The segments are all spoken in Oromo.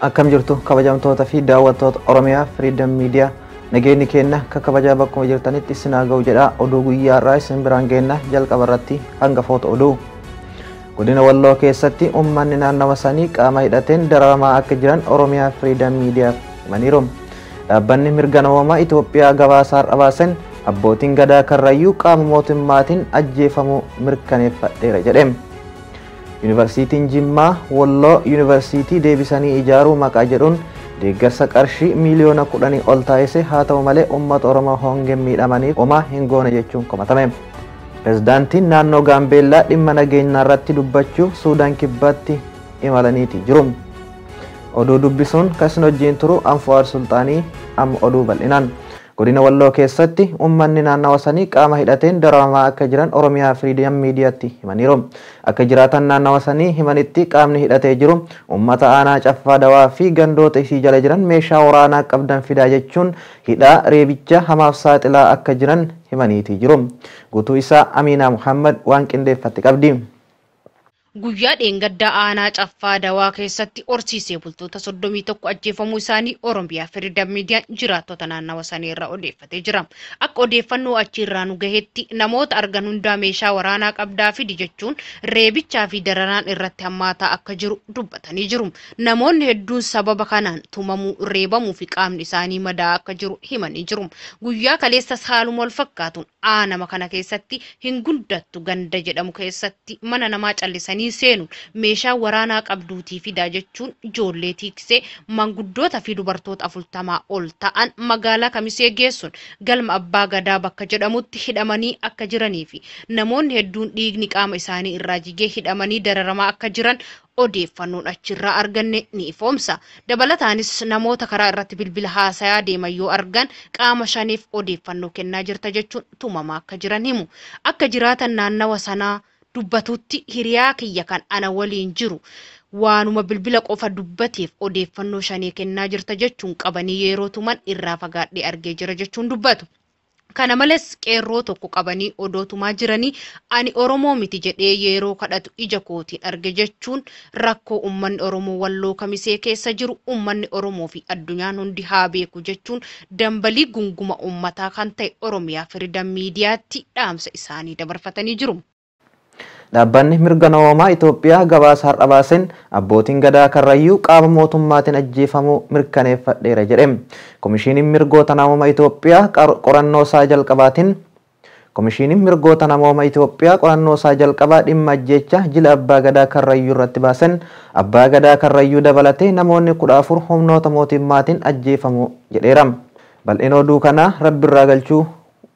Akkam jirtu kabajamtoota fi daawwattoota Oromiyaa Freedom Media nageenyi keenya akka kabajaa bakkuma jirtanitti isin haa ga'u jedha. Oduu guyyaa irraa isin biraan geenna. Jalqaba irratti hangafoota oduu. Godina Walloo keessatti uummanni naannawa sanii qaama hidhateen dararamaa akka jiran Oromiyaa Freedom Media himaniiru. Dhaabbanni mirga namoomaa Itoophiyaa gabaasa har'a baasen abbootiin gadaa Karrayyuu qaama mootummaatiin ajjeefamuu mirkaneeffadheera jedhe. Yuunivarsiitiin Jimmaa Walloo Yuunivarsiitii deebisanii ijaaruu maqaa jedhuun deeggarsa qarshii 10 miiliyoona ol taasise, haa ta'u malee uummata Oromoo hongeen miidhamaniif homaa hin goone jechuun komatame. Pireezidaantiin naannoo Gaambeellaa dhimma nageenyaa irratti dubbachuuf Suudaan Kibbaatti imalaniiti jiru. Oduu dubbisuun kan isin wajjin turu Anfuwaar Sulxaanii. Amma oduu bal'inaan. Godina Walloo keessatti uummanni naannawa sanii qaama hidhateen dararamaa akka jiran Oromiyaa Freedom Miidiyaatti himaniiru. Akka jiraatan naannawa sanii himanitti, qaamni hidhatee jiru uummata aanaa Caffaa Dawaa fi gandoota isii jala jiran meeshaa waraanaa qabdan fidaa jechuun hidhaa reebicha hamaaf saaxilaa akka jiran himaniiti jiru. Guutuu isaa Amiinaa Muhammad waan qindeeffatte qabdi. Guyyaa dheengaddaa aanaa Caffaa Dawaa keessatti horsiisee bultoota 31 ajjeefamuu isaanii Oromiyaa Freedom Miidiyaan jiraattota naannawa sanii irraa odeeffatee jira. Akka odeeffannoo achi irraa nu gahetti, namoota argan hundaa meeshaa waraanaa qabdaa fidi jechuun reebichaa fi dararaan irratti hammaataa akka jiru dubbatanii jiru. Namoonni hedduun sababa kanaan tumamuu, reebamuu fi qaamni isaanii madaa akka jiru himanii jiru. Guyyaa kaleessas haaluma wal fakkaatuun aanama kana keessatti Hin Guddattu ganda jedhamu keessatti mana namaa callisanii seenuun meeshaa waraanaa qabduutii fidaa jechuun ijoollee tiksee, manguddoota fi dubartoota 40 ol ta'an magaalaa Kamisee geessuun galma abbaa gadaa bakka jedhamutti hidhamanii akka jiranii fi namoonni hedduun dhiigni qaama isaanii irraa jigee hidhamanii dararamaa akka jiran odeeffannoon achirraa arganne ni ifoomsa. Dabalataanis namoota karaa irratti bilbila haasayaa deeman yoo argan qaama shaniif odeeffannoo kennaa jirta jechuun tumamaa akka jiran himu. Akka jiraatan naannawa sanaa dubbatutti, hiriyaa kiyya kan ana waliin jiru waanuma bilbila qofa dubbateef odeeffannoo shanee kennaa jirta jechuun qabanii yeroo tuman irraa fagaadhee argee jira jechuun dubbatu. Kana malees qeerroo tokko qabanii odoo tumaa jiranii ani Oromoo miti jedhee yeroo kadhatu ija kootiin arge jechuun rakkoo uummanni Oromoo Walloo Kamisee keessa jiru uummanni Oromoo fi addunyaan hundi haa beeku jechuun dambalii gunguma uummataa kan ta'e Oromiyaa Freedom Miidiyaatti dhaamsa isaanii dabarfatanii jiru. Dhaabbanni mirga namoomaa Itoophiyaa gabaasa har'a baaseen abbootiin gadaa Karrayyuu qaama mootummaatiin ajjeefamuu mirkaneeffadheera jedhe. Komishiiniin mirgoota namoomaa Itoophiyaa qorannoo isaa jalqabaatiin Komishiiniin mirgoota namoomaa Itoophiyaa qorannoo isaa jalqabaa dhimma ajjeecha jila abbaa gadaa Karrayyuu irratti baasen abbaa gadaa Karrayyuu dabalatee namoonni 14 humnoota mootummaatiin ajjeefamuu jedheera. Bal'ina oduu kanaa Rabbirraa Galchuu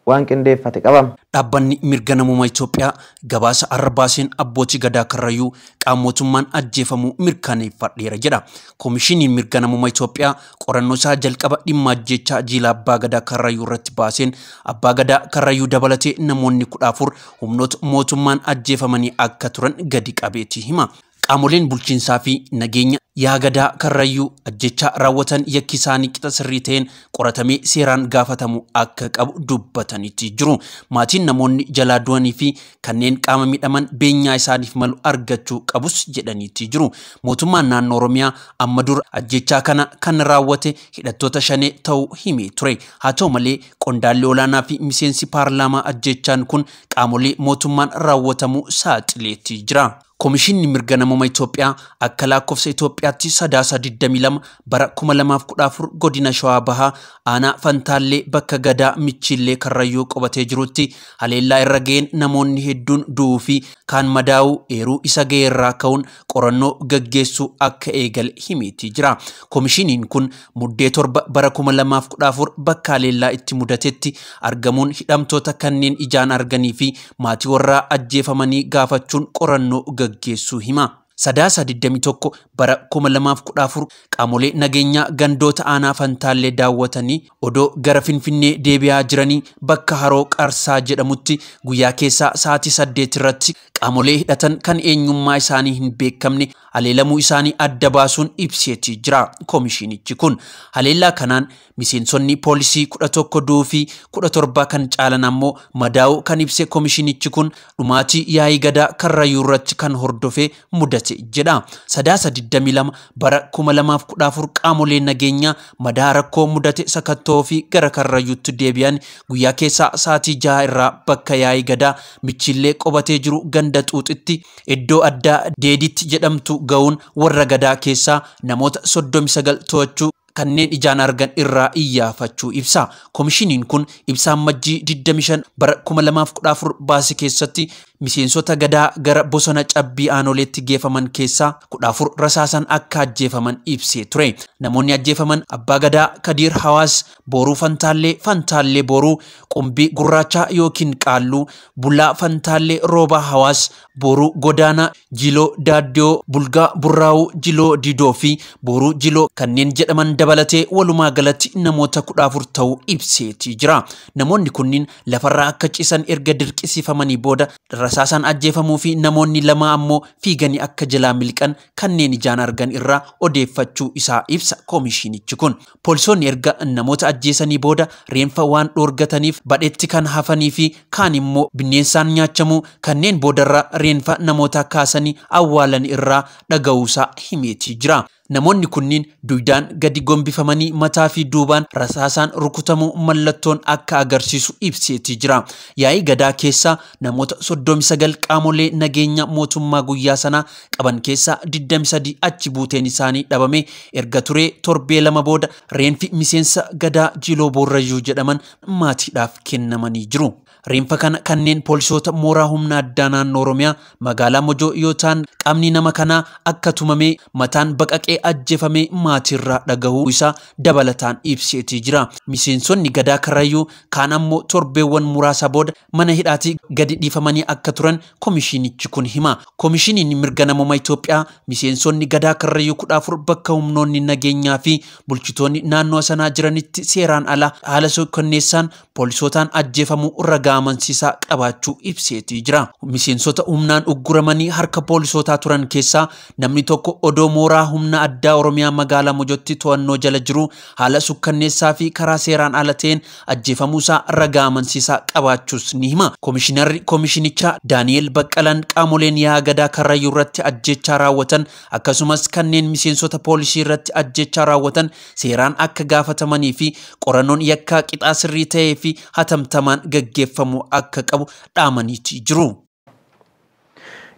waan qindeeffate qaba. Dhaabbanni mirga namoomaa Itoophiyaa gabaasa har'a baaseen abbootii gadaa Karrayyuu qaama mootummaan ajjeefamuu mirkaneeffadheera jedha. Koomishiniin mirga namoomaa Itoophiyaa qorannoo isaa jalqaba dhimma ajjeechaa jiila abbaa gadaa Karrayyuu irratti baaseen abbaa gadaa Karrayyuu dabalatee namoonni 14 humnoota mootummaan ajjeefamanii akka turan gadi qabeeti hima. Qaamoleen bulchiinsaa fi nageenya yaa gadaa Karrayyuu ajjechaa raawwatan yakki isaanii qixa sirrii ta'een qoratamee seeraan gaafatamu akka qabu dubbataniiti jiru. Maatiin namoonni jalaa du'anii fi kanneen qaama miidhaman beenyaa isaaniif malu argachuu qabus jedhaniiti jiru. Mootummaan naannoo Oromiyaa amma dura ajjechaa kana kan raawwate hidhattoota shanee ta'uu himee ture. Haa ta'u malee, qondaalli olaanaa fi miseensi paarlaamaa ajjechaan kun qaamolee mootummaan raawwatamuu saaxileetti jira. Komishinni mirga namoomaa Itoophiyaa akka lakkoofsa Itoophiyaatti Sadaasa 22 bara 2014 godina Shawaa Bahaa aanaa Fantaallee bakka gadaa Michillee Karrayyuu qabatee jirutti haleellaa irra ga'een namoonni hedduun du'uu fi kaan madaa'uu eeruu isa ga'e irraa ka'uun qorannoo gaggeessuu akka eegale himeetii jira. Komishiniin kun Muddee 7 bara 2014 bakka haleellaa itti mudatetti argamuun hidhamtoota kanneen ijaan arganii fi maatii warraa ajjeefamanii gaafachuun qorannoo gaggeessuu hima. Sadaasa 21 bara 2014 qaamolee nageenyaa gandoota aanaa Fantaallee daawwatanii odoo gara Finfinnee deebi'aa jiranii bakka Haroo Qarsaa jedhamutti guyyaa keessaa sa'aatii 8 irratti qaamolee hidhatan kan eenyummaa isaanii hin beekamne haleelamuu isaanii adda baasuun ibseetii jira. Koomishinichi kun haleellaa kanaan miseensonni poolisii 11 du'uu fi 17 kan caalan ammoo madaa'uu kan ibse koomishinichi kun, dhumaatii yaa'ii gadaa Karrayyuu irratti kan hordofee mudate mudate jedha. Sadaasa 22 bara 2014 qaamoleen nageenyaa madaa rakkoo mudate sakattoo fi gara Karrayyuutti deebi'an guyyaa keessaa sa'aatii 6 irraa bakka yaa'ii gadaa Michillee qobatee jiru ganda Xuuxitti iddoo addaa Deeditti jedhamtu ga'uun warra gadaa keessaa namoota 39 to'achuu kanneen ijaan argan irraa iyyaafachuu ibsa. Komishiniin kun ibsa Ammajjii 25 bara 2014 baase keessatti miseensota gadaa gara bosona cabbii aanoleetti geeffaman keessaa 14 rasaasan akka ajjeefaman ibsee ture. Namoonni ajjeefaman Abbaa Gadaa Kadiir Hawaas, Booruu Fantaallee, Fantaallee Booruu, Qumbii Gurraachaa yookiin Qaalluu, Bulaa Fantaallee, Roobaa Hawaas, Booruu Godaanaa, Jiloo Daaddoo, Bulgaa Burraa'uu, Jiloo Didoo fi Booruu Jiloo kanneen jedhaman dabalatee walumaa galatti namoota 14 ta'uu ibseetii jira. Namoonni kunniin lafarraa akka ciisan erga dirqisiifamanii booda rasaasaan ajjeefamuu fi namoonni lama ammoo fiiganii akka jalaa miliqan kanneen ijaan argan irraa odeeffachuu isaa ibsa koomishinichi kun. Poolisoonni erga namoota ajjeesanii booda reenfa waan dhoorgataniif badhetti kan hafanii fi kaan immoo bineensaan nyaachamuu kanneen boodarra reenfa namoota kaasanii awwaalan irraa dhaga'uusaa himeetii jira. Namoonni kunniin duudaan gadi gombifamanii mataa fi duubaan rasaasaan rukutamuu mallattoon akka agarsiisu ibseetii jira. Yaa'ii gadaa keessaa namoota 39 qaamolee nageenya mootummaa guyyaa sanaa qaban keessaa 23 achi buuteen isaanii dhabame erga turee torbee 2 booda reenfi miseensa gadaa Jiloo Boorrayyuu jedhaman maatiidhaaf kennamanii jiru. Reenfa kana kanneen poolisoota mooraa humna addaa naannoo Oromiyaa magaalaa Mojoo yoo ta'an qaamni nama kanaa akka tumamee mataan baqaqee ajjeefamee maatiirraa dhagahuu isaa dabalataan ibseetii jira. Miseensonni gadaa Karrayyuu kaan ammoo torbeewwan muraasa booda mana hidhaatii gadi dhiifamanii akka turan koomishinichi kun hima. Koomishiniin mirga namummaa Itoophiyaa miseensonni gadaa Karrayyuu 14 bakka humnoonni nageenyaa fi bulchitoonni naannoo sanaa jiranitti seeraan ala haala suukanneessaan poolisootaan ajjeefamuu ragaa amansiisaa qabaachuu ibseetii jira. Miseensota humnaan ugguramanii harka poolisootaa turan keessaa namni tokko odoo mooraa humna addaa Oromiyaa magaalaa Mojootti to'annoo jala jiru haala sukkanneessaa fi karaa seeraan ala ta'een ajjeefamuusaa ragaa amansiisaa qabaachuus ni hima. Koomishinarri koomishinichaa Daani'el Baqqalaan qaamoleen yaa'aa gadaa Karrayyuu irratti ajjechaa raawwatan akkasumas kanneen miseensota poolisii irratti ajjechaa raawwatan seeraan akka gaafatamanii fi qorannoon yakkaa qixaa sirrii ta'ee fi hatamtamaan gaggeeffamu akka qabu dhaamaniitii jiru.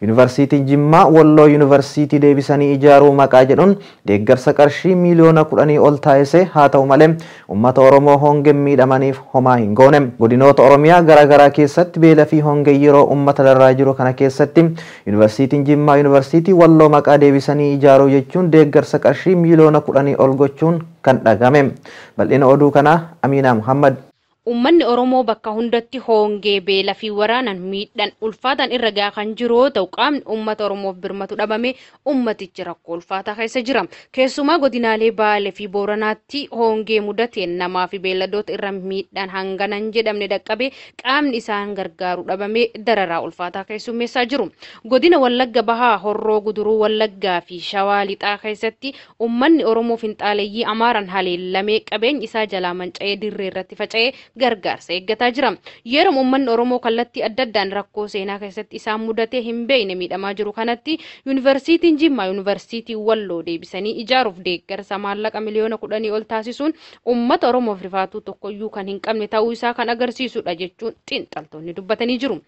Yuunivarsiitiin Jimmaa Walloo Yuunivarsiitii deebisanii ijaaruu maqaa jedhuun deeggarsa qarshii miiliyoona 10 ol taasise haa ta'u malee uummata Oromoo hongeen miidhamaniif homaa hin goone. Godinoota Oromiyaa garaagaraa keessatti beela fi hongee yeroo uummata darraa jiru kana keessatti Yuunivarsiitiin Jimmaa Yuunivarsiitii Walloo maqaa deebisanii ijaaruu jechuun deeggarsa qarshii miiliyoona 10 ol gochuun kan dhagame. Bal'ina oduu kanaa Aminaa Muhammad. Uummanni Oromoo bakka hundatti hongee beela fi waraanaan miidhaan ulfaataan irra gahaa kan jiru yoo ta'u qaamni uummata Oromoof birmatu dhabame uummatichi rakkoo ulfaataa keessa jira. Keessumaa godinaalee Baalee fi Booranaatti hongee mudateen namaa fi beelladoota irra miidhaan hangana hin jedhamne dhaqqabe qaamni isaan gargaaru dhabame dararaa ulfaataa keessummeessaa jiru. Godina Wallagga Bahaa, Horroo Guduruu Wallaggaa fi Shawaa Lixaa keessatti uummanni Oromoo finxaaleeyyii Amaaraan haleellamee qabeenyi isaa jalaa manca'ee dirree irratti faca'ee gargaarsa eeggataa jira. Yeroo uummanni Oromoo kallattii adda addaan rakkoo seenaa keessatti isaan mudatee hin beekne miidhamaa jiru kanatti Yuunivarsiitiin Jimmaa Yuunivarsiitii Walloo deebisanii ijaaruuf deeggarsa maallaqa miliyoona 10 ol taasisuun uummata Oromoof rifaatuu tokkoyyuu kan hin qabne ta'uu isaa kan agarsiisudha jechuun xiinxaltoonni dubbatanii jiru.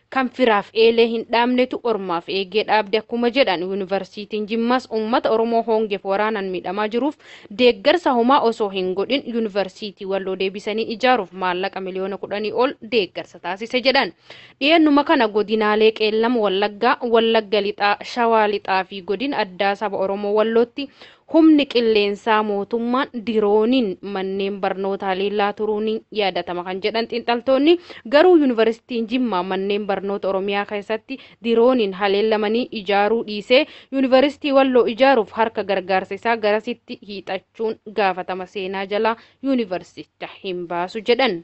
Kan firaaf eelee hin dhaabnetu ormaaf eegee dhaabde akkuma jedhan Yuunivarsiitiin Jimmaas uummata Oromoo hongeef waraanaan miidhamaa jiruuf deeggarsa homaa osoo hin godhin Yuunivarsiitii Walloo deebisanii ijaaruuf maallaqa miliyoona 10 ol deeggarsa taasise jedhan. Dhiyeennuma kana godinaalee Qeellam Wallaggaa, Wallagga Lixaa, Shawaa Lixaa fi godina addaa saba Oromoo Wallootti humni qilleensaa mootummaan dirooniin manneen barnootaa leellaa turuun yaadatama kan jedhan xiinxaltoonni garuu Yuunivarsiitiin Jimmaa manneen barnoota Oromiyaa keessatti dirooniin haleellamanii ijaaruu dhiisee Yuunivarsiitii Walloo ijaaruuf harka gargaarsa isaa garasitti hiixachuun gaafatama seenaa jalaa yuunivarsiiticha hin baasu jedhan.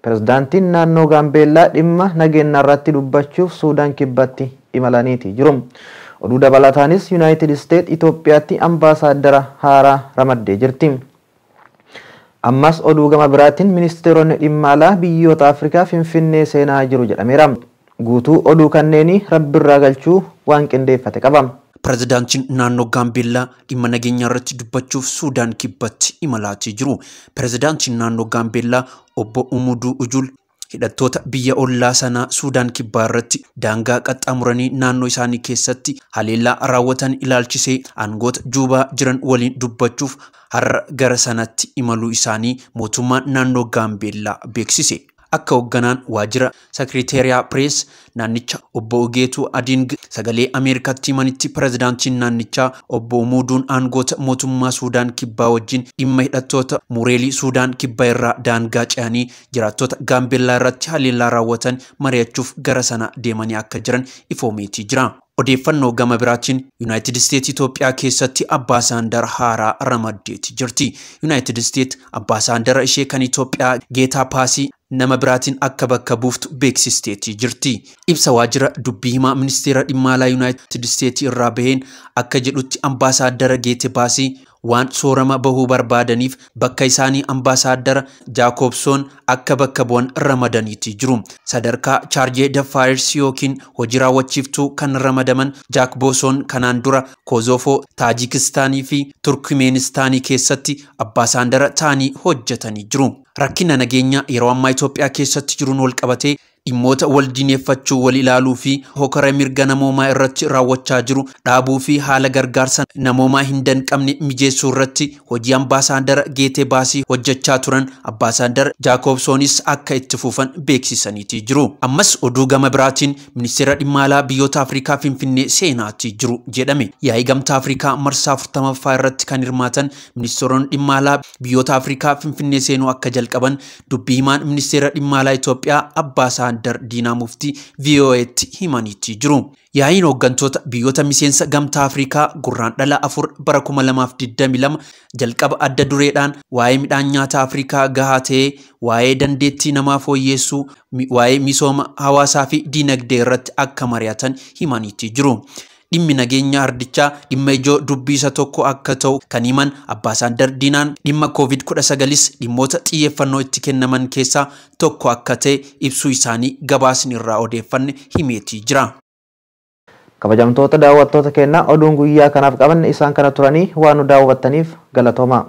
Pirezidaantiin naannoo Gaambeellaa dhimma nageenya irratti dubbachuuf Suudaan kibbatti imalaniiti jiru. Oduu dabalataanis Yuunaayitid Isteet Itoophiyaatti ambaasaaddara haaraa ramaddee jirti. Ammas oduu gama biraatiin ministeeronni dhimma alaa biyyoota Afrikaa Finfinnee seenaa jiru jedhameera. Guutuu oduu kanneenii rabbirraa galchuu waan qindeeffate qaba. Pirezidaantiin naannoo Gaambeellaa dhimma nageenyaa irratti dubbachuuf Suudaan kibbatti imalaatii jiru. Pirezidaantiin naannoo Gaambeellaa obbo Umuduu Ujul hidhattoota biyya ollaa sanaa Suudaan kibbaa irratti daangaa qaxxaamuranii naannoo isaanii keessatti haleellaa raawwatan ilaalchisee aangoota Juubaa jiran waliin dubbachuuf har'a gara sanatti imaluu isaanii mootummaan naannoo Gaambeellaa beeksise. Akka hoogganaan waajjira Sekreeteriyaa Pirees naannicha obbo Ugeetuu Adiing sagalee Ameerikaatti himanitti pirezidaantiin naannichaa obbo Umuuduun aangoota mootummaa Suudaan kibbaa wajjin dhimma hidhattoota Mureelii Suudaan kibbaa irraa daangaa ce'anii jiraattota Gaambeellaa irratti haleellaa raawwatan mari'achuuf gara sana deemanii akka jiran ifoomeetii jira. Odeeffannoo gama biraatiin Yuunaayitid Isteet Itoophiyaa keessatti Ambaasaandara haaraa ramaddeeti jirti. Yuunaayitid Isteet Ambaasaandara ishee kan Itoophiyaa Geetaa Paasii nama biraatiin akka bakka buuftu beeksisteetii jirti. Ibsa waajjira dubbii himaa ministeera dhimma alaa Yuunaayitid Isteet irraa baheen akka jedhutti Ambaasaandara Geete Paasii waan soorama bahuu barbaadaniif bakka isaanii Ambaasaadara Jaakobsoon akka bakka bu'an ramadaniiti jiru. Sadarkaa Chaarjee Daffaayers yookiin hojii raawwachiiftuu kan ramadaman Jaakbosoon kanaan dura Kozoofoo, Taajikistaanii fi Turkimeenistaanii keessatti Ambaasaadara ta'anii hojjetanii jiru. Rakkina nageenyaa yeroo ammaa Itoophiyaa keessatti jiruun wal qabatee dhimmoota wal diineeffachuu wal ilaaluu fi hokora mirga namoomaa irratti raawwachaa jiru dhaabuu fi haala gargaarsa namoomaa hin danqabne mijeessuu irratti hojii Ambaasaadara Geetee Baasii hojjechaa turan Ambaasaadar Jaakobsoonis akka itti fufan beeksisaniiti jiru. Ammas oduu gama biraatiin ministeera dhimma alaa biyyoota Afrikaa Finfinnee seenaatii jiru jedhame. Yaa'ii gamtaa Afrikaa marsaa 40ffaa irratti kan hirmaatan ministeeronni dhimma alaa biyyoota Afrikaa Finfinnee seenuu akka jalqaban dubbii himaan ministeera dhimma alaa Itoophiyaa Ambaasaadar Diinaa Muftii VOA'tti himaniitii jiru. Yaa'iin hooggantoota biyyoota miseensa gamtaa Afrikaa gurraan dhala 4 bara 2022 jalqaba adda dureedhaan waa'ee midhaan nyaataa Afrikaa gahaa ta'ee, waa'ee dandeettii namaa fooyyessuu, waa'ee misooma hawaasaa fi diinagdee irratti akka mari'atan himaniitii jiru. Dhimmi nageenya ardichaa dhimma ijoo dubbii isa tokko akka ta'u kan himan Ambaasaadar Diinaan dhimma COVID-19s dhimmoota xiyyeeffannoo itti kennaman keessaa tokko akka ta'e ibsuu isaanii gabaasni irraa odeeffanne himeetii jira. Kabajamtoota daawwattoota keenyaa oduun guyyaa kanaaf qabanne isaan kana turanii waan nu daawwattaniif galatooma.